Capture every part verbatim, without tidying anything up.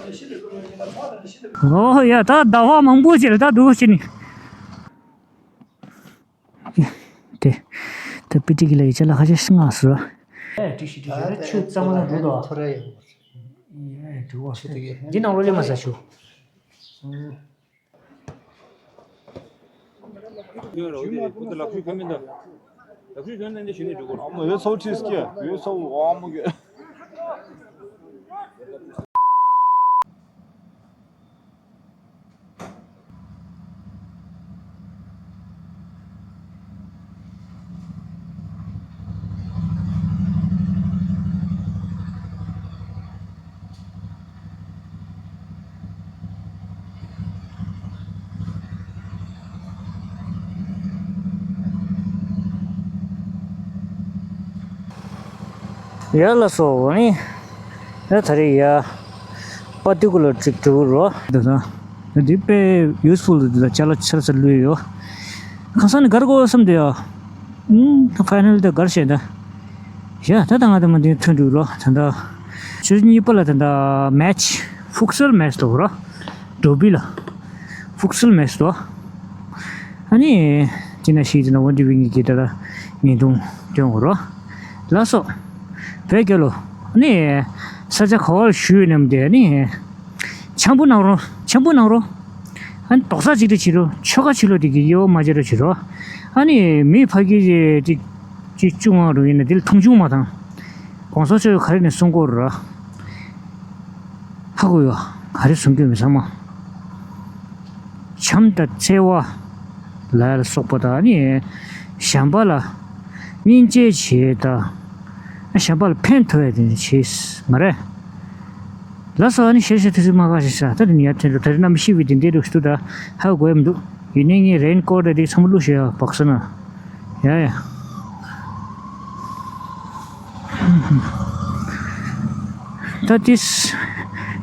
ཨོ་ཡ། ད་ཟླ་བ་མང་པོ་ཅིག་ལ་ད་འདུག་ཅི་ནི། དེ། ད་པི་ཏི་གི་ལ་ཡི་ཅ་ལག་ཁ་ཤས་ཤིག་མངགས་སོང་། ཨེ་འགྲིག་ཤི་འགྲིག་ཤི། ཆུ་གཙང་མ་ལ་འགྲོ་དོ། ཨེ་འགྲིག་བ། འདི་ནང་ལོགས་ལ་མ་ཟ་ཆུ། ཡ་ལགས་སོ། ཨ་ནི་ཡ་ད་རེས་ཡ་པར་ཊི་ཀུ་ལར་ཅིག་འགྲོ་རོགས། འདི་ད་འདི་དཔེ་ཡུ་སི་ཕུལ་འདུག་ད་ཅ་ལག་ཆ་ཚང་ལུས་ཡོད། ཁ་སང་ནས་གར་དགོས་བསམ་འདུག་ཡ། ཨུམ། ད་ཕའི་ནལ་ད་གར་བྱས་ད། ཡ་ད་ད་ང་ད་མ་འདི་ཐོན་འགྲོ་རོགས། ད་ད་ཆུ་ཚོད་གཉིས་པ་ལ་ད་ད་མེ་ཆི་ཧྥུག་སེལ་མེ་ཆི་འགྲོ་རོགས། འགྲོ་བི་ལ་ཧྥུག་སེལ་མེ་ཆི་འགྲོ། ཨ་ནི་ཅི་ན་ཤི་ཅི་ན་ཝན་ཏི་བི་ངེད་ཀྱི་ད་ད་ཉིན་ཐུང་སྟོན་དགོས་རོགས། ལགས་སོ། བོད་རྒྱལ་ལོ། ཨ་ནི་ས་ཆ་ག་བར་བཞུགས་ཡོད་ནམ་དེ་ཨ་ནི། འཆམ་པོ་གནང་རོགས། འཆམ་པོ་གནང་རོགས། ཨ་ནི་རྡོག་རྩ་གཅིག་སྒྲིལ་བྱེད་རོགས། ཆོལ་ཁ་ཕྱི་ལོགས་དེ་གི་དབྱེ་བ་མ་བྱེད་རོགས་བྱེད་རོགས། ཨ་ནི་མི་ཕ་གི་ཅིག་ཅིག་ཅིག་བཅུ་ལྔ་རུ་ཡིན་ན་དེ་ལ་མཐོང་ཆུང་མ་བཏང་། གོང་ས་མཆོག་ག་རེ་ནས་གསུང་གོ་ར། ཧ་གོ་ཡོད། ག་རེ་གསུང་རྒྱུ་མི་ཚང་མ། བྱམས་དང་བརྩེ་བ་ལ་སོགས་པ་དང་ནི། གཞན་པ་ལ་སྙིང་རྗེ་བྱེད་དང་། གཞན་པ་ལ་ཕན་ཐོགས་ཡ་དེ་ནི་བྱེད་མ་རེད། ལགས་སོ། ཨ་ནི་ཤེས་ཤེས་ཐུགས་སུ་མ་ཁ་ཤེས་ཤ་ད་དེ་ནི་ཡར་ཐོན་འགྲོ། ད་རེས་གནམ་གཤིས་བི་དེ་འདྲའི་རུ་ཞུ་ད་ཧ་གོ་ཡ་མི་འདུག་ཡིན་ནའི་ངས་རེན་ཀོ་ཊ་དེ་ཚང་མ་བླུགས་ཤོག་ཡ་བག་ས་ན། ཡ་ཡ། ད་ཏིས་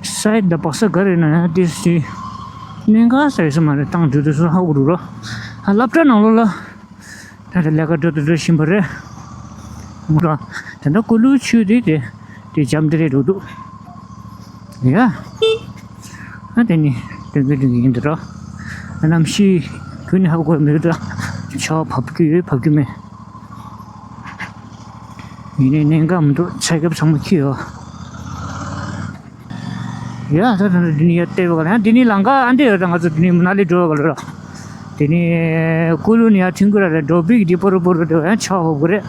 སའི་ད་བག་ས་ག་རེ་ན་ཡ་ཏིས་ཏི་གནད་འགག་ས་ཡོད་ས་མ་རེད། ཏང་དུས་དུས་སུ་ཧ་གོ་རུ་རོ། ཨ་སློབ་གྲྭ་ནང་ལོགས་ལ་ད་ལྟ་ལས་ཀ་འགྲོ་དུ་འགྲོ་བཞིན་པ་རེད། ད་ལྟ་ཀུ་ལུ་ཆུ་དེ་དེ་དེ་འཇམ་དེ་རེད་འགྲོ་འདུག་ཡ། ཨ་དེ་ནི་དོན་གྱི་དོན་གྱི་ཡིན་འདི་རོ། ཨ་གནམ་གཤིས་ཁྱོད་ནི་ཧ་གོ་མི་འདུག་ཆར་བབས་ཀྱི་ཡོད་བབས་ཀྱི་མེད། ཡིན་ནའི་གནད་འགག་མི་འདུག་ཆ་རྒྱབ་ཚང་མ་ཁྱི་ཡོད། ཡ་ད་ད་འདི་ནི་ཡ་ལྟེ་བ་ག་ལ་ཡང་འདི་ནི་ལམ་ཁ་ཨ་འདི་ཡོད། ད་ང་ཚོ་འདི་ནི་མ་ན་ལི་འགྲོ་བ་ག་ལ་ར། དེ་ནས་ཀུ་ལུ་ནས་ཡར་ཐོན་གི་ར་རེད། འགྲོ་བིག་འདི་པོ་རུ་པོ་རུ་དེ་ཡང་ཆར་འབབ་གི་རེད།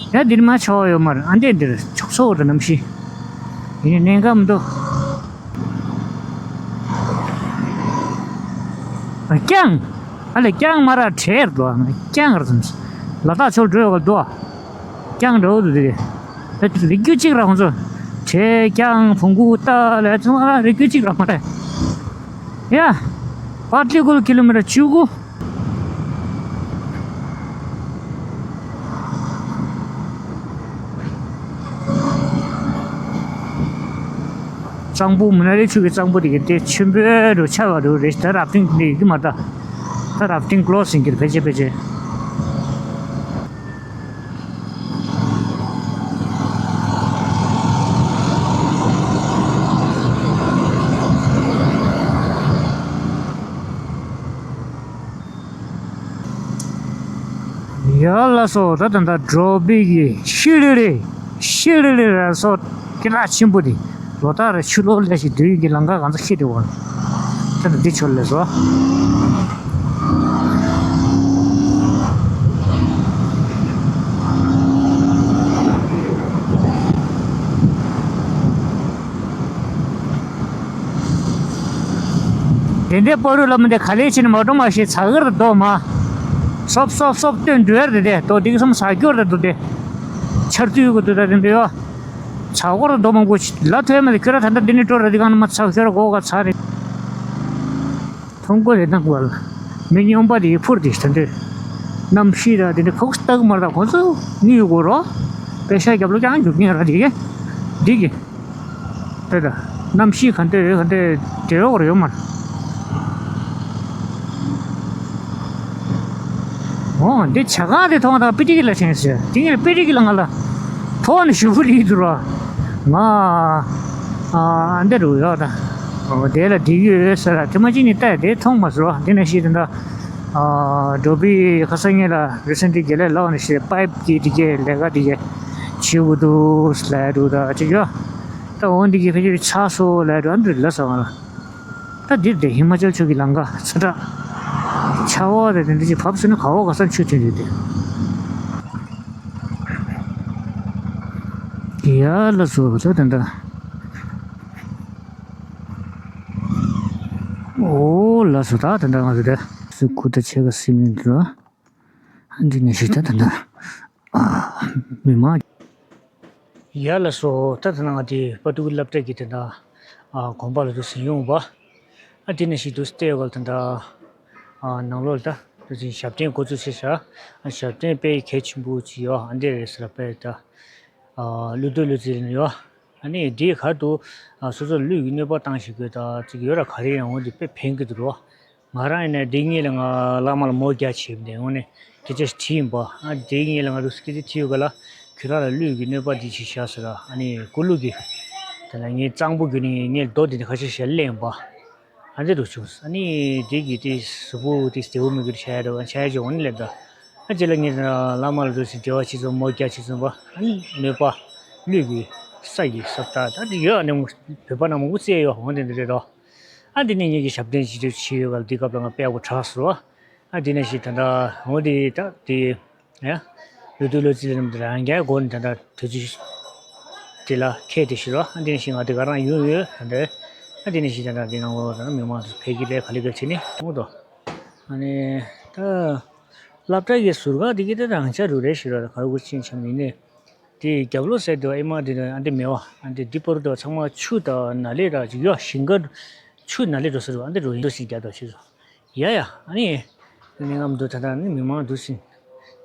ཡང་འདིར་མ་ཆར་ཡོད་མ་རེད། ཨ་འདི་འདིར་ཆོག་སོ་རེད་གནམ་གཤིས། ཡིན་ནའི་གནད་འགག་མི་འདུག་རྐྱང་། ཨ་ལས་རྐྱང་མ་ར་བྲལ་འགྲོ། རྐྱང་ར་ཙམ། ལ་དྭགས་ཕྱོགས་འགྲོ་ཡོད་ག་འདུག་རྐྱང་འདྲ་བོ་འདུག་དེ། ད་རི་རྒྱུད་གཅིག་ར་ཁོང་ཚོ། བྲེ་རྐྱང་བོང་གུ་ཏ་ལ་ཚང་མ་རི་རྒྱུད་གཅིག་ར་མ་རེད། ཡ། པ་ཏི་ཀུལ་ཀི་ལོ་མི་ཊར་བཅུ་དགུ། གཙང་པོ་མ་ན་ལི་ཆུ་གི་གཙང་པོ་དེ་གི་དེ་ཆེན་པོའི་རུ་ཆགས་པ་རུ་རེད། ད་རབ་ཏིང་དེ་ཡི་གི་མ་ད། ད་རབ་ཏིང་ཀློ་སིང་གི་ཕལ་ཆེར་ཕལ་ཆེར། ཡ་ལ་སོ། ད་ད་ད་འགྲོ་བི་གི་ཤི་ལི་ལི་ཤི་ལི་ལི་ར་སོ། སྐེ་ལ་ཆེན་པོ་དེ་ལོ་ཏ་ར་ཆུ་ལོ་ལས་ཤིག་དུས་ཡིན་གྱི་ལང་ཀ་གང་ཚ་ཤི་དེ་བ། ད་ད་འདི་ཆོ་ལས་སོ། དེ་འདྲའི་པོ་རུ་ལ་མི་འདི་ག་ལེ་ཕྱིན་མ་འགྲོ་མ་ཤེས་ཚ་གར་དུ་མ། སོབ་སོབ་སོབ་སྟོན་འགྲོ་ཡར་དེ་དེ་ཏོ་དེ་གི་སམ་ས་སྐྱོར་དུ་དེ། ཆར་དུས་གི་དུ་ད་དེ་འདྲ་ཡོ། ཚ་གར་དུ་མང་པོ་ལ་ཐོས་མ་དེ་ཁྱོད་ར་ད་ལྟ་འདི་ནི་སྤྲོ་ར་དེ་གང་ན་མ་ཚ་ཁྱོད་ར་གོ་ག་ཚ་རེད། ཐོང་གོ་རེ་དང་གོ་ལ། མི་སྙོམས་པ་དེ་ཕུར་དེ་ད་འདྲ། གནམ་གཤིས་ར་དེ་འདྲ་ཁོག་སྟག་མར་ད་ཁོ་ཚོ་ནི་ཡོ་གོ་རོ། པེ་ཤ་རྒྱབ་ལོ་ཀྱང་འཇུག་ཉན་ར་དེ་གི། དེ་གི། དེ་ད། གནམ་གཤིས་ག་འདྲ་ཡོད་ག་འདྲ་དེ་ཡོད་རེད་ཡོད་མ་རེད། འོ་འདི་བྱ་གང་དེ་མཐོང་དང་པི་ཏི་གི་ལ་ཆེན་ཟེར་དེ་ངས་པི་ཏི་གི་ལ་ང་ལ་ཕོ་ནི་ཞུ་བུ་ལི་འདུག་ར། ང་ཨ་འདི་རུ་ཡོད་ད། ཨོ་དེ་ལ་བསྡད་ཡོད་ཟེར་ལ་དེ་མ་གཅིག་ནི་ལྟ་དེ་མཐོང་མ་སོང་། དེ་ནས་ཤི་དེ་འདྲ། ཨ་འགྲོ་བི་ཁ་སང་ཉིན་ལ་རི་སེན་ཊི་རྒྱལ་ལས་ལགས་ནས་ཤི་པའིབ་ཀྱི་དེ་གའི་ལས་ཀ་དེ་གའི་བྱེད་དགོས་འདུག་ལས་འདུག་ད་ཅིག་ཡོད། ད་འོ་འདི་གའི་ཕལ་ཆེར་ཆགས་སོང་ལས་འདུག་ཨ་འདི་ལ་ཟ་བ་ལ། ད་འདིར་དེ་ཧི་མ་ཅལ་ཕྱོགས་ཀྱི་ལམ་ཁ་ཚ་དྲག་ཆར་པ་དེ་དེ་འདྲ་ཅིག་བབས་སོང་ན་ག་བ་ག་ས་ཆུ་ཐོན་ཡོད་དེ། ཡ་ལ་སོ་ད་དེ་འདྲ། ཨོ་ལ་སོ་ད་དེ་འདྲ་ང་ཚོ་དེ་སུ་ཁུ་ད་ཆེ་ག་སི་མིན་འདྲ། འདི་ནས་ཞིག་ད་དེ་འདྲ། མི་མང་། ཡ་ལ་སོ་ད་དེ་ནང་དེ་པ་ཏུ་ཀུ་སློབ་གྲྭ་གི་དེ་འདྲ། དགོན་པ་ལ་དུ་ཟིན་ཡོང་བ། ཨ་དེ་ནས་ཞིག་དུ་སྟེ་གོལ་དེ་འདྲ། ནང་ལོགས་ལ་ད་དུ་ཟིན་ཞབས་བརྟན་འགོ་ཚུགས་ཤེས་ཤ། ཞབས་བརྟན་དཔེ་གལ་ཆེན་པོ་ཅིག་ཡོད་ཨ་འདི་རེད་ཟེར་པས་ད། ཀླུ་འདུལ་ཀླུ་རྩི་ལེན་ཡོད། ཨ་ནི་དེའི་ཁར་དུ་ཨ་སོ་སོ་ལུས་ཀྱི་གནོད་པ་བཏང་ཞིག་དགོས་ད་ཅིག་ཡོད་ར་ག་རེ་ཡང་འོང་དེ་དཔེ་ཕན་གི་འདུག་རོ། ང་རང་ཡིན་ན་དེ་སྔོན་ལ་ང་བླ་མ་ལ་མོ་རྒྱག་བྱས་པ་དེ་འོང་ནས་སྐད་ཆ་ཞིག་དྲིས་ཡིན་པ། ཨ་དེ་སྔོན་ལ་ང་རུ་སྐད་ཆ་དྲིས་ཡོད་ག་ལ་ཁྱོད་རང་ལ་ལུས་ཀྱི་གནོད་པ་འདི་ཅིག་བཞག་ཟེར་ར། ཨ་ནི་ཀུ་ཀླུ་གི་དེ་ལ་ངའི་གཙང་པོ་གྱུར་ནས་ངའི་རྡོ་འདི་ནས་ཁ་ཤས་ཤིག་ལེན་པ། ཨ་འདི་རུ་བྱུང་། ཨ་ནི་དེ་གི་དེ་གཟུགས་པོ་དེ་བདེ་བོ་མི་དགོས་བྱ་ཡ་འགྲོ་བྱ་ཡ་ཅིག་འོང་ནི་ལེན་ད། ཨ་ཅེ་ལ་ངས་བླ་མ་ལ་འདུག་སེ་འབྲེལ་བ་བྱེད་ཚུལ་མོ་རྒྱག་བྱེད་ཚུལ་པ། ཨ་ནི་གནོད་པ་ལུས་ཀྱི་ས་ཀྱི་ས་བཏགས་ད་དེ་ཡོད། ཨ་ནི་བོད་པ་ནང་མང་པོ་བཙལ་ཡོད་འོང་དེ་འདི་རེད་དོ། ཨ་འདི་ནི་ངེད་ཀྱི་ཞབས་བརྟན་ཅིག་བྱེད་ཡོད་ག་ལ་འདི་སྐབས་ལ་ང་དཔེ་ཡག་པོ་གྲགས་སོ། ཨ་འདི་ནས་ཞིག་ད་ལྟ་འོང་དེ་ད་དེ། ཡ། ལུ་ཏུ་ལོ་ཙི་ལམ་དེ་རང་རྒྱལ་སྒོ་ནས་ད་ལྟ་དུས་ཚོད་དེ་ལ་ཁད་དེ་ཞུ་རོགས། ཨ་འདི་ནས་ཞིག་ང་དེ་ག་རང་ཡོང་ཡོད་ད་ལྟ། ཨ་འདི་ནས་ཞིག་ད་ལྟ་འདི་ནང་ལོགས་ད་མི་མང་དུ་ཕེབས་ཀྱི་རེད། ག་ལེ་ག་བྱེད་ནི་འོང་དོ། ཨ་ནི་ད་སློབ་གྲྭ་གི་ཟུར་ཁང་དེ་གི་ད་རང་ཆ་རུ་རེད་ཞུ་རོགས། ད་ག་རུ་ཆེན་ཆམ་ཡིན་ནི་དེ་རྒྱབ་ལོགས་ཟེར་དུ་ཨེ་མ་དེ་ཨ་འདི་མེད་བ། ཨ་འདི་འདི་པོ་རུ་དུ་ཚང་མ་ཆུ་དང་ནཱ་ལེ་ར་ཅིག་ཡོད། ཞིང་ཁ་ཆུ་ནཱ་ལེ་འགྲོ་ས་རུ་ཨ་འདི་རུ་ཡིན་དུ་ཞིག་རྒྱབ་དོ་ཞུ་རོགས། ཡ་ཡ། ཨ་ནི། ནི་ངམ་དུ་ད་ད་ནི་མི་མང་དུ་སིན།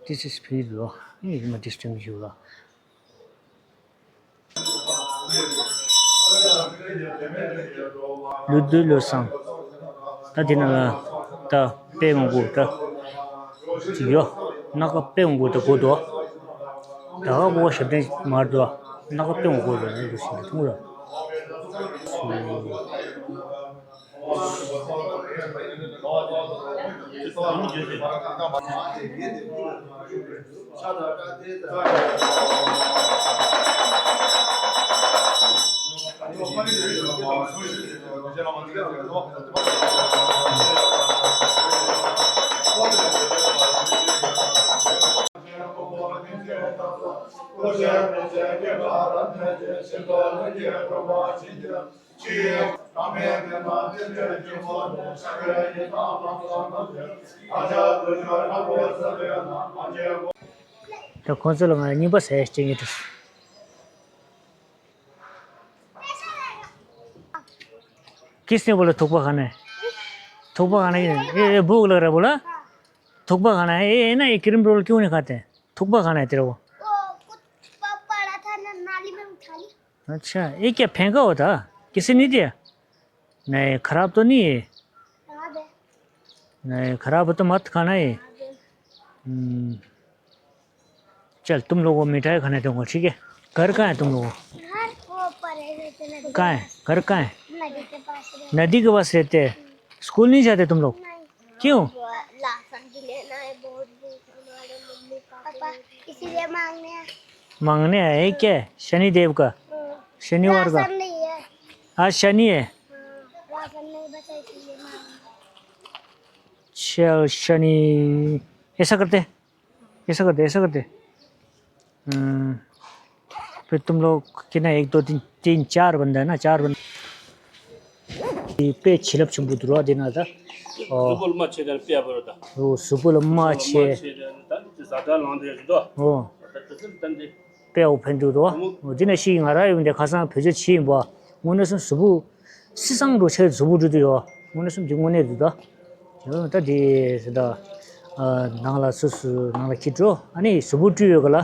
This is free ལོ། ཨ་ནི་མ་དིས་ཀྲིམ་ཞུ་ལ། ལུ་དུ་ལོ་སང་། ད་དེ་ན་ལ། ད་དཔེ་མང་པོ་ད། ཅི་ཡོ། ནག་དཔེ་མང་པོ་ད་གོ་དོ། ད་ག་གོ་ཞབས་བརྟན་མར་དོ། ནག་དཔེ་མང་པོ་ད་ནི་དུ་སིན་ཐུང་ལ། ད་ཁོང་ཚོ་ལ་ང་རྙིང་པ་ཟེར་སྐྱེ་ངེས་འདུག किसने बोला थुक्पा खाना है? थुक्पा खाना है? ये, ये भूख लग रहा है बोला? थुक्पा खाना है। ये, ये ना, ये क्रीम रोल क्यों नहीं खाते हैं? थुक्पा खाना है तेरे को। वो कुछ प-, पड़ा था ना, नाली में उठा ली। अच्छा, ये क्या फेंका हुआ था? किसी ने दिया? नहीं, खराब तो नहीं है? खराब है। नहीं, खराब हो तो मत खाना है। खराब है। हम्म। चल, तुम लोग को मिठाई खाने दूंगा, ठीक है? घर कहाँ है तुम लोगों का? घर वो ऊपर है, नदी के पास। कहाँ है? घर कहाँ है? नदी के पास रहते हैं। नदी के पास रहते हैं? स्कूल नहीं जाते तुम लोग? नहीं। क्यों? वो राशन भी लेना है, बहुत भूख हमारे मम्मी पापा, इसीलिए मांगने आए। मांगने आए हैं क्या? शनिदेव का? हाँ। शनिवार का? राशन नहीं है। आज शनि है? हाँ, राशन नहीं बचा, इसीलिए मांगने आए। चल, शनि, ऐसा करते हैं। ऐसा करते, ऐसा करते। हम्म, फिर तुम लोग कितना, एक, दो, तीन, तीन, चार बंदा है ना, चार बंदा। དཔེ་བྱིན་རླབས་ཆེན་པོ་འདུག་ར་དེ་ན་ད། ཨོ། གཟུགས་པོ་ལ་མ་བྱེད་དང་དཔེ་ཡག་པོ་རེད་ད། ཨོ། གཟུགས་པོ་ལ་མ་བྱེད། ད་ནི་ཟ་འདྲ་ལངས་འདྲ་ཞིག་འདུག་ཨོ། ད་དེ་ཚོ་ད་འདི། དཔེ་ཡག་པོ་ཕན་འདུག་དོ། ཨོ། དེ་ན་ཤི་ང་ར་ཡོང་དེ་ཁ་སང་བེད་སྤྱོད་བྱེད་ཡིན་པ། དངོས་གནས་སོང་གཟུགས་པོ། སི་སང་འགྲོ་ཆེ་གཟུགས་པོ་བཀྲུས་དུ་ཡོད། དངོས་གནས་སོང་དེ་དངོས་གནས་འདུག་ད། ད་དེ་ཟེར་ད། ནང་ལ་སུ་སུ་ནང་ལ་ཁྱི་འགྲོ། ཨ་ནི་གཟུགས་པོ་བཀྲུས་ཡོད་ག་ལ།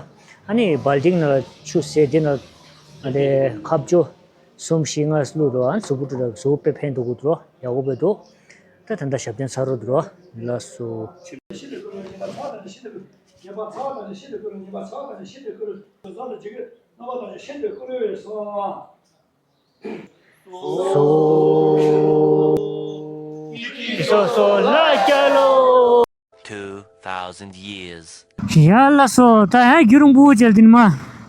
ཨ་ནི་བལ་ཏིང་ནང་ལ་ཆུ་ཟེར་དེ་ན། ཨ་ནི་ཁབ་ཅོ། གསུམ་བཞི་ལྔ་བླུགས་འགྲོ། ཨ་ནི་གཟུགས་པོ་བཀྲུས་ད་གཟུགས་པོ་དཔེ་ཕན་འདུག་གོ་འགྲོ། ཡག་པོ་བས་འདུག་ད་ད་ད་ཞབས་བརྟན་ཚར་རོ་འགྲོ། ལགས་སོ། Thousand years. ཡ་ལགས་སོ། ད་ཡང་རྒྱུན་རིང་པོ་བྱས་དེ་ནས་མ།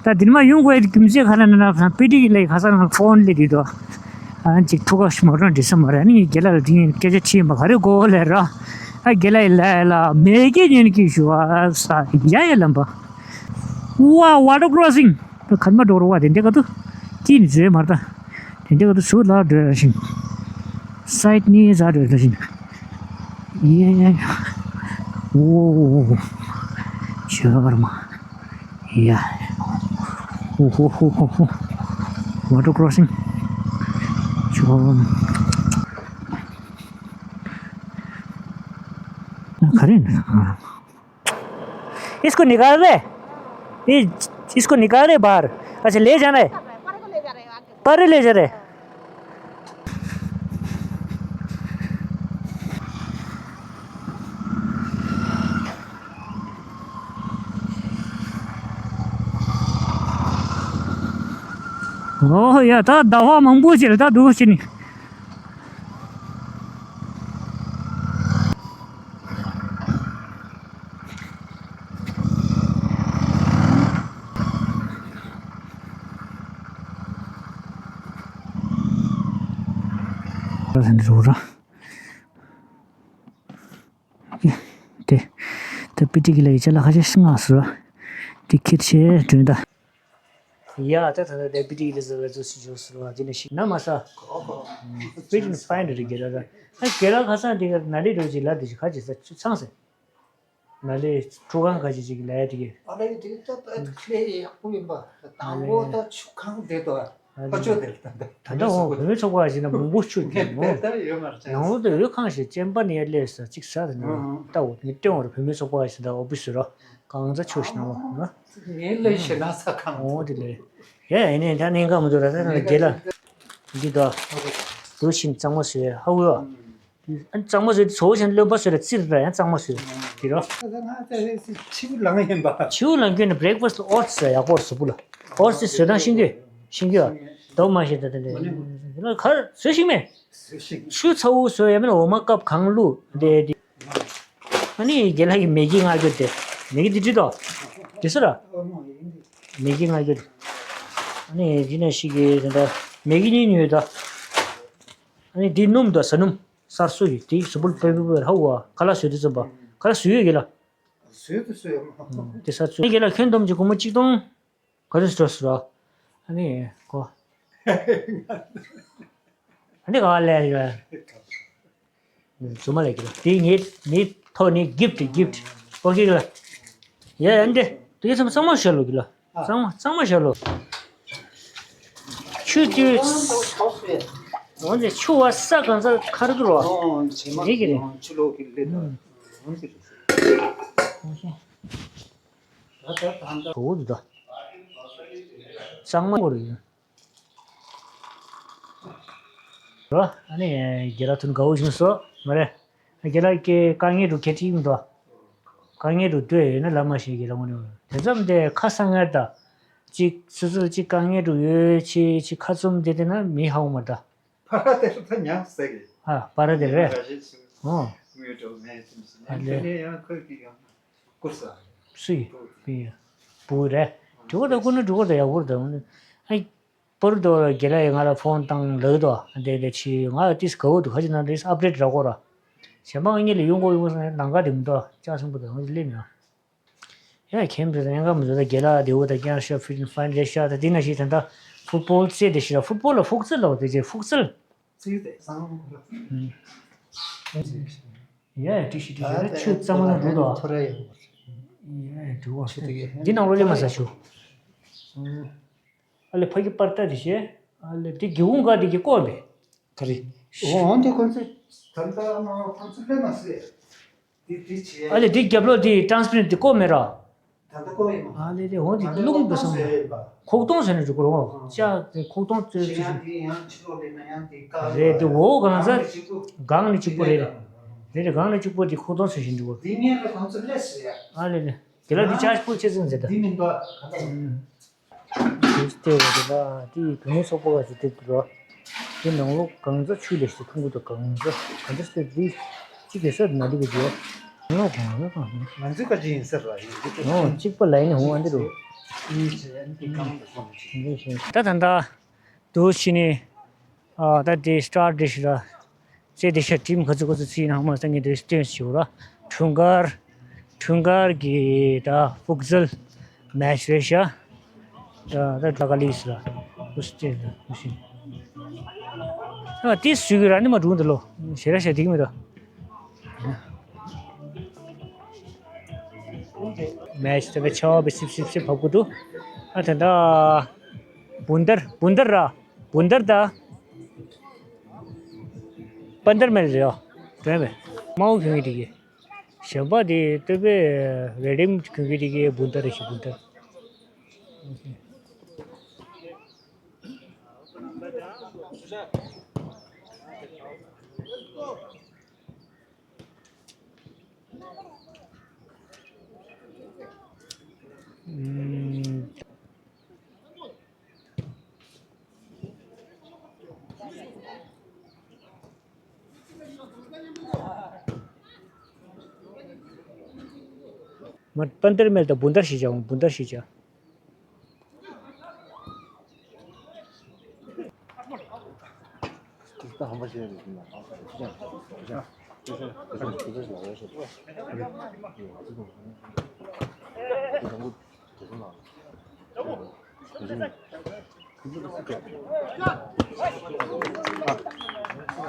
ད་དེ་ནས་མ་ཡོང་དགོས་ཡ་དེ་རྒྱུ་མཚན་ག་རེ་ན་ན་ཕ་པི་ཏི་གི་ལས་ཁ་སང་ང་ཕོན་སླེབས་དུས་དོ། ཨ་ཅིག་ཐུག་ག་ཞིག་མ་རང་འདྲི་ས་མ་རེད། ཨ་ནི་རྒན་ལགས་ལ་དེ་ངས་སྐད་ཆ་དྲིས་ཡིན་པ་ག་རེ་དགོས་ལས་ར། ཨ་རྒན་ལགས་ཡི་ལས་ལ་མེ་སྐྱེས་ཉན་གྱི་ཞུ་བ་ས་ཡ་ཡ་ལམ་པ། ཝ་ཝ་ཊར་ཀྲོ་སིང་། ད་གར་མ་འགྲོ་རོགས་བ་དེ་འདྲ་ག་དུ། ཀྱིན་བཟོས་མར་ད། དེ་འདྲ་ག་དུ་སུ་ལ་འགྲོ་ཡ་ཞིང་། སའིད་ནི་ཟ་འགྲོ་ཡ་ཞིང་། ཡེ་ཡེ། ཨོ། ཆོ་བར་མ། ཡ། ཧུ་ཧུ་ཧུ་ཧུ་ཧུ། ཝ་ཊར་ཀྲོ་སིང་། ཆོ་བར་མ། ག་རེ་ན། इसको निकाल रहे? ये, इसको निकाल रहे बाहर? अच्छा, ले जाना है। परे ले जा रहे। ཨོ་ཡ། ད་ཟླ་བ་མང་པོ་ཞིག་ལ་ད་འདུག་ཕྱིན། རུ་ར། དེ། ད་པི་ཏི་གི་ལ་ཡི་ཅ་ལག་ཁ་ཤས་ཤིག་མངགས་སོང་། དེ་ཁྱེར་ཆེད་འགྲོ་ད། ཡ་ད་ད་ད་པི་ཏི་གི་ལ་ཟེར་བ་ཚོ་ཞིག་འཇོག་སོང་བ་དེ་ནས་ཤིག་ན་མ་ས། Fit and fine རེད་གེ་ར་ར། ཨ་གེ་ར་ཁ་སང་དེ་ག་ན་ལི་རོ་ཅིག་ལ་དེ་ཞིག་ཁ་ཅིག་ས་ཆུ་ཚང་ཟེར། ན་ལི་ཁྲུ་གང་ཁ་ཅིག་ཅིག་ལ་ཡ་དེ་གེ། ཨ་ལས་དེ་ད་ད་ཁ་ལས་ཡག་པོ་ཡིན་པ། དང་པོ་ད་ཆུ་ཁང་དེ་དོ། ཨ་ཆོ་དེར་ད་ད། ད་ལྟ་འོ་བོད་མི་ཚོགས་པ་ཞིག་ན་མང་པོ་ཆུ་དེ་མོ། ད་ཡོད་མ་རེད། ནང་ལོགས་དུ་འོད་ཁང་ཞིག་ཅན་པ་ནས་ཡར་སླེབས་ས་གཅིག་ས་དེ་ནང་ལྟ་འོ་ངས་སྟོན་འོ་རེད། བོད་མི་ཚོགས་པ་ཞིག་ད་ཨོ་ཕི་སི་རོ་གང་ཚ་ཆུ་ཞིག་ནང་ལོགས་ན། ངས་ལས་ཤེ་ན་ས་ཁང་འོ་དེ་ལས་ཡ་ཡིན་ནས་ད་ནས་ག་མི་འདུག་ར། ད་ནང་ལ་རྒྱལ་ལ་འདི་ད་འདུག་ཤིང་གཙང་མ་བཟོས་ཧ་གོ་ཡ། ཨ་གཙང་མ་བཟོས་ཚོ་བོ་ཆེན་རློན་པ་བཟོས་ལ་རྩིར་ད་ཡང་གཙང་མ་བཟོས་དེ་རོ། ཆིའུ་ལང་ཡིན་པ། ཆིའུ་ལང་ཁྱོད་ནི་བྷི་རེག་ཕ་སི་ཊི་ལ་ཨོ་ཊི་སི་ཡག་པོ་རེད། གཟུགས་པོ་ལ་ཨོ་ཊི་སི་བཟོས་སྟངས་ཤེས་ཀྱི་ཤེས་ཀྱི་ཡོད། དོ་མ་ཤེས་ད་དེ་འདྲ་གར་བཟོས་ཤིག་མེད། ཆུ་ཚ་བོ་བཟོས་ཡ་མིན་འོ་མ་ཀབ་གང་བླུགས་དེ་དེ། ཨ་ནི་རྒན་ལགས་ཀྱིས་མེ་གི་མངགས་རྒྱུ་དེ། མེ་གི་འདི་བྲིས་དོ། འདི་སུ་ར། མེ་གི་མངགས་རྒྱུ་དེ། ཨ་ནི་འདི་ནས་ཤིག་གི་དེ་འདྲ་མེ་གི་གཉིས་ཉོས་ད། ཨ་ནི་འདི་སྣུམ་དང་ཟ་སྣུམ། གསར་བཟོ་ཡི་དེ་གཟུགས་པོ་ལ་དཔེ་དཔེ་དཔེ་ཧ་གོ་བ། ཁ་ལག་བཟོས་དུས་ཙམ་པ་ཁ་ལག་བཟོས་ཡོད་གི་ལ། བཟོས་དུས་བཟོས་ཡོད་མ། དེ་གསར་བཟོ་གི་ལ། ཁྱོན་བསྡོམས་ཀྱི་སྒོར་མོ་གཅིག་སྟོང་ག་ཚོད་འགྲོ་སོང་ར། ཨ་ནི་གོ། ཨ་ནི་ག་ལས་ཡོད། རྫུན་མ་ལས་གི་ལ། དེ་ངའི་ངའི་ཐོག་ནས་གིཕ་ཊི་གིཕ་ཊི། ཨོ་ཁེ་གི་ལ། ཡ་ཡ་འདི་དེ་ཚང་མ་གཙང་མ་བྱས་ལོ་གི་ལ། གཙང་མ་གཙང་མ་བྱས་ལོ། ཆུ་དུས། འོན་ཏེ་ཆུ་བ་ས་གང་ས་ཁར་གི་རོ། འདི་གི་རེད། ཆུ་ལོག་གི་ལེ་ད། འོ་ཤེ། ད་ད་ད་ད། གོ་འདུག་ད། གཙང་མ་གོ་རེད། རོ། ཨ་ནི་རྒན་ལགས་ཐུགས་དགའ་བོ་བྱུང་སོང་མ་རེད། རྒན་ལགས་ཀྱི་དཀའ་ངལ་འདུག་ཁྱད་ཅིག་མི་འདུག་དཀའ་ངལ་འདུག་ལྟོས་ཡོད་ན་ལབ་མ་ཤེས་ཀྱི་ལ་ངོ་ནས། དེ་ཙམ་དེ་ཁ་སང་ངར་ད། ཅིག་སོ་སོ་ཅིག་དཀའ་ངལ་འདུག་ཡོད་ཅེས་ཅིག་ཁ་བཙུམ་དེ་དེ་ན་མི་ཧ་གོ་མ་ད། ཕ་ར་དེ་ད་ཉག་ཟེར་གི། ཨ་ཕ་ར་དེ་རེད། ཨོ། ངོས་འགྲོ་མེད་ཙམ་ཞིག་ཨ་ནས་ལེ། དེ་ནས་ཡང་ཁོས་ཀྱི་ཡང་ཀུ་ས། སུ་ཡི། བུ་ཡི། བུ་རེད། འགྲོ་གི་ད་ཀུ་ནུ་འགྲོ་གི་ད་ཡག་པོ་རེད་ད། ཨ། པར་དོ་རྒྱལ་ལ་ཡི་ང་ལ་ཕོན་བཏང་ལགས་དོ། དེ་དེ་ཆི་ང་ཏིས་ག་བོ་དུ་ཁ་ཅིག་ན་རེས་ཨབ་ཌེཊ་རག་གོ་ར། གཞན་པ་ངེད་ལ་ཡོང་གོ་ཡོང་གོ་ནང་ག་དེ་མི་འདུག་ཅག་སོང་པོ་དང་ང་ལེ་མྱ། ཡ་ཁྱེམ་དུ་ཡང་ག་མི་འདུག་ད་རྒྱལ་ལ་དེ་བོ་ད་ཀྱང་ཤ་ཕིཊ་ཨེན་ཕའིན་རེད་ཤག་ད་དེ་ན་ཞིག་ད་ད་ཕུཊ་བོལ་རྩེ་དེ་ཞིག་ར། ཕུཊ་བོལ་ལ་ཕུག་རྩལ་ལ་བ་དེ་ཅེ་ཕུག་རྩལ། རྩེ་དེ་སང་། ཡ་ཡ་ཏི་ཤི་ཏི་ཤི་ར་ཆུ་གཙང་མ་ན་འགྲོ་དོ། ཐོ་ར་ཡོང་བ། ཡ་ཡ་འགྲོ་བ། ཆུ་དེ་གི་འདི་ནང་ལོ་ལེ་མ་ཟ་ཆུ། ཨ་ལེ་ཕ་གི་པར་ཏ་དེ་ཤེ། ཨ་ལེ་དེ་སྒེའུ་ཁུང་ག་དེ་གི་ཀོ་མེ། ག་རེ། འོ་འདི་ཁོང་ཚོས་ད་ལྟ་ཁོང་ཚོས་ལེ་མ་ཟེར། དེ་དེ་ཆེ། ཨ་ལེ་དེ་རྒྱབ་ལོགས་དེ་ཊ་རན་སི་པེ་རེན་ཊི་དེ་ཀོ་མེ་ར། ད་ལྟ་ཀོ་ཡིན་མ། ཨ་ལེ་དེ་འོ་དེ་ད་ལྟ་རླུང་དུ་སོང་། ཁོག་སྟོང་ཟེར་ནས་འགྲོ་གི་རེད་འོ། ཅག་དེ་ཁོག་སྟོང་བཙོས་ཆེ་ཡང་དེ་ཡང་ཕྱི་ལོགས་ལེ་ན་ཡང་དེ་ཀ་རེད་དེ་འོ་གང་ས་གང་ནས་གཅིག་པོ་རེད། རེད་རེད་གང་ནས་གཅིག་པོ་དེ་ཁོག་སྟོང་ཟེར་བཞིན་འགྲོ་གི། དེ་ངས་ལ་ཁོང་ཚོ་ལས་ཟེར་ཡ། ཨ་ལེ་ལེ། དེ་ལ་དེ་ཅག་ཕུག་ཆེ་ཙམ་ཟེར་ད། དེ་མིན་པ། དེ་ལྟེ་བ་དེ་ལ་དེ་བུད་མེད་ཚོགས་པ་བ་ཞིག་དེ་འདུག་རོ། དེ་ནང་ལོགས་གང་ཚ་ཆུ་ལས་ཞིག་འཐུང་གི་འདུག་གང་ཚ་གང་ཚ་ཟེར་དེ་གཅིག་གེ་སར་ན་དེ་གི་རེད། ང་ཚོའི་བཀའ་དྲིན་ཡིན་ཟེར་བ་ཡིན། འོ་གཅིག་པ་ལ་ཡིན་ཧུང་ཨ་འདི་རུ། ད་ད་ད་དུ་ཕྱི་ནས་ཨ་ད་དེ་སི་ཊར་དེ་ཞིག་ལ་རྩེ་དེ་ཤ་ཊིམ་ག་ཚོད་ག་ཚོད་རྩིས་ཡིན་ནའང་མ་སང་གི་དེ་སྟོན་ཞུ་ར། འཁྲུངས་སྐར་འཁྲུངས་སྐར་གྱི་ད་ཕུག་ཟལ་མེ་ཆི་རེད་ཤག་ད་ད་ད་ག་ལི་སི་ལ་ཨུ་སི་ཏྲེ་ལ་ཨུ་ཤིན། ཨ་ཏི་སུ་གི་ར་ནི་མ་གྲུང་དུ་ལོ་ཞེ་ར་ཞེ་དིག་མི་དོ། མེ་ཆི་ད་ཆ་བ་སིབ་སིབ་སིབ་བབ་གུ་དུ། ཨ་ད་ད་བུན་དར་བུན་དར་ར་བུན་དར་ད་པན་དར་མེ་རེད་ཡོ། དྲན་མེ་མའོ་གི་མི་དིག་གི། གཞན་པ་དེ་སྟོད་པའི་རེ་རེམ་གྱོན་གྱི་དེ་གའི་བུན་ཏ་རེ་ཞིག་བུན་ཏ། མ་པན་དར་མེལ་དང་བུན་དར་ཞིག་བྱ་འོང་བུན་དར་ཞིག་བྱ།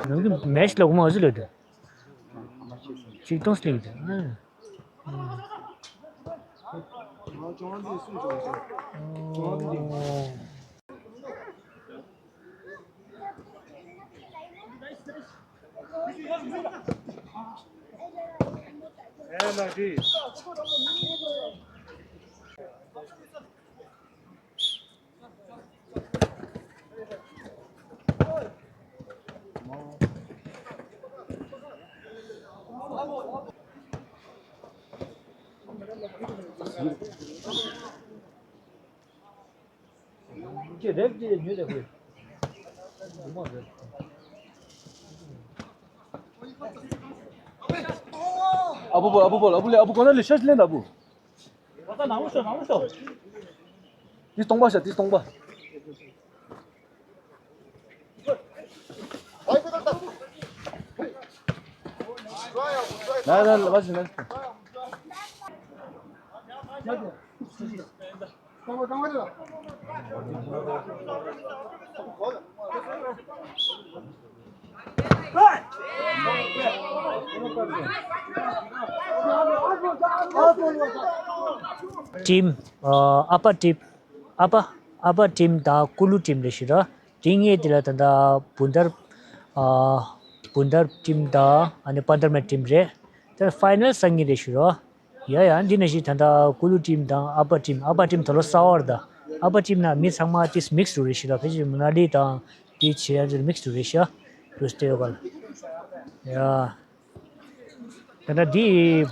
ནང་གི་མེ་ཤི་ལ་གོ་མ་ཟི་ལོ་དེ། ཅིག་སྟོང་སི་ལིང་དེ། ཨ་བུ་བུ་ཨ་བུ་བུ་ཨ་བུ་ལེ་ཨ་བུ་གོ་ན་ལེ་ཤ་ལེན་ད་བུ། ཏིས་སྟོང་པ་ཤ་ཏིས་སྟོང་པ། ལ་ལ་ལ་བ་ཞིག་ལ། ཊིམ། ཨ་ཨ་པ་ཊིམ། ཨ་པ་ཨ་པ་ཊིམ་དང་ཀུ་ལུ་ཊིམ་རེད་ཞུ་ར། དེ་ངས་དེ་ལ་ད་ལྟ་བུན་དར། ཨ་བུན་དར་ཊིམ་དང་ཨ་ནི་པན་དར་མེ་ཊིམ་རེད། ད་ཕའི་ནལ་སང་ཉིན་རེད་ཞུ་ར། ཡ་ཡ་འདི་ནང་བཞིན་ད་ལྟ་ཀུ་ལུ་ཊིམ་དང་ཨ་པ་ཊིམ་ཨ་པ་ཊིམ་ད་ལོ་གསར་པ་རེད་ད། ཨ་པ་ཊིམ་ནང་མི་ཚང་མ་ཏིས་མིག་སི་རུ་རེད་ཞུ་ར། ཕལ་ཆེར་མོ་ན་ལི་དང་དེའི་ཆེད་ཡང་ཏིས་མིག་སི་རུ་རེད་ཤག་རུ་སྟེ་ཡོད་ག་ལ། ཡ། ད་ལྟ་འདི་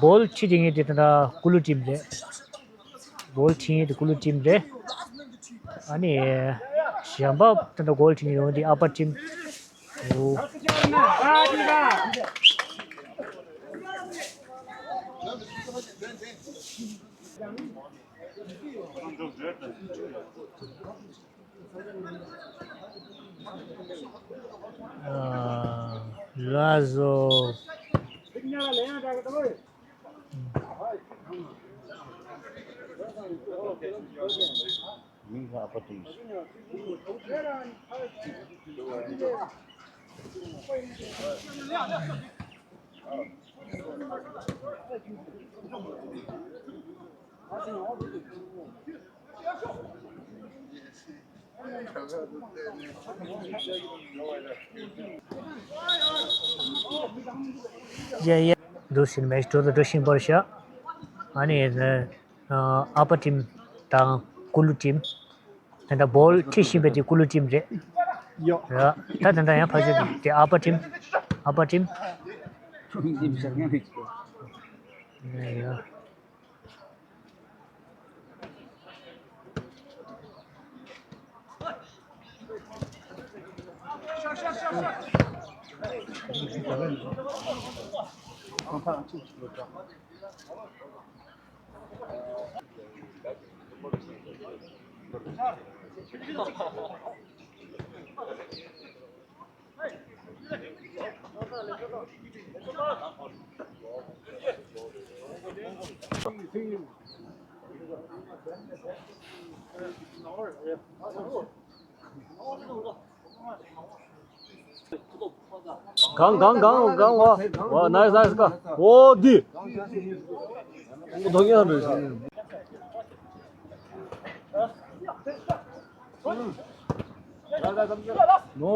བོལ་ཁྲིད་དེ་ངེས་དེ་ད་ལྟ་ཀུ་ལུ་ཊིམ་རེད། བོལ་ཁྲིད་ངེས་དེ་ཀུ་ལུ་ཊིམ་རེད། ཨ་ནི་གཞན་པ་ད་ལྟ་བོལ་ཁྲིད་ངེས་ཡོང་དེ་ཨ་པ་ཊིམ། ཨོ། ཨ། ལགས་སོ། མིང་ལ་ཨ་པ་ཊིམ། ཡ་ཡ། འདུག་སེ་མེ་ཆི་འགྲོ་དང་འགྲོ་བཞིན་པར་བཞག་ཨ་ནི་ཨ་པ་ཊིམ་དང་ཀུ་ལུ་ཊིམ། ད་ལྟ་བོལ་ཁྲིད་བཞིན་པའི་དེ་ཀུ་ལུ་ཊིམ་རེད། ཡོ། ར། ད་ད་ལྟ་ཡང་ཕལ་ཆེར་དེ་ཨ་པ་ཊིམ། ཨ་པ་ཊིམ། ཡ། གང་གང་གང་གང་། ཝ་ཝ་ནའི་སི་ནའི་སི། ཀ་འོ་འདི། འོ་དོ་ཡང་རེད། ནོ།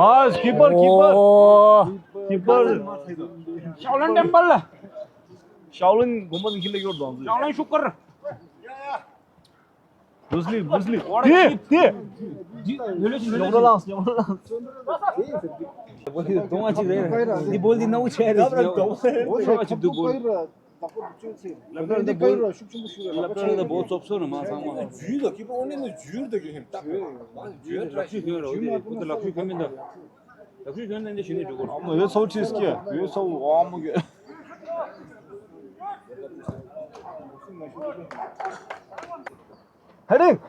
ནའིས། ཀི་པར། ཀི་པར། ཨོ། ཀི་པར། ཞའོ་ལན་ཊེམ་པལ། ཞའོ་ལན་དགོན་པ་ནས་ཁྱི་ལ་ཡོད་དང་། ཞའོ་ལན་ཤུ་ཀར། བུ་སི་ལི། བུ་སི་ལི། དེ་དེ། ཉོག་རོ་ལངས། ཉོག་རོ་ལངས། འདི་བོ་འདི་ནང་ཆེ་རེད། འདི་བོ་འདི་ནང་ཆེ་རེད། ཁྱོད་ཅིག་འདུག་བོ། ལབ་ར་འདི་བོ། ལབ་ར་འདི་བོ་ཙོག་སོང་ན་མ་ཚང་མ། ཇུས་ད་ཀི་པར་འོ་ནས་ནི་ཇུས་ད་གི་ཧེམ་ཏག་ཇུས་ལག་ཤུ་གྱོན་ར། འོ་དེ་ཁུ་ད་ལག་ཤུ་གྱོན་མི་འདུག་ལག་ཤུ་གྱོན་ནས་འདི་ཞུ་ནས་འགྲོ་གོ། ཨ་མ་ཡོད་ཚོ་ཁྲིས་ཀྱི་ཡོད་ཚོ་ཨ་མ་གི། ཧེ་རིང་།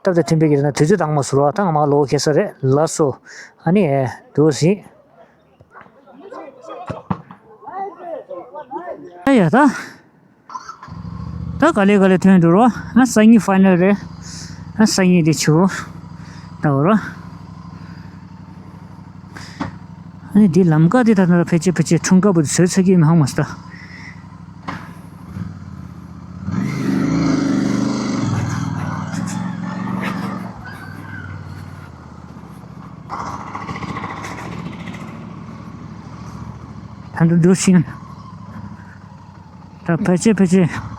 སྟབས་དང་མཐུན་པའི་གི་ན་དུས་ཚོད་དང་མ་ཟུར་བ་དང་མ་ལོག་ཁེ་ས་རེད་ལ་སོ། ཨ་ནི་ཨེ་འདུག་ཟིན། ཨ་ཡ་ད། ད་ག་ལེ་ག་ལེ་ཐོན་འགྲོ་རོ། ཨ་སང་ཉིན་ཕའི་ནལ་རེད། ཨ་སང་ཉིན་དེ་ཆུ་ད་འོ་རོ། ཨ་ནི་འདི་ལམ་ཀ་དེ་ད་ད་ཕལ་ཆེར་ཕལ་ཆེར་འཁྲུངས་སྐར་བུ་དེ་བཟོས་ཚར་གི་མི་ཧང་མ་སི་ད། ད་འདུག་འདུག་ཤིང་། ད་ཕལ་ཆེར་ཕལ་ཆེར།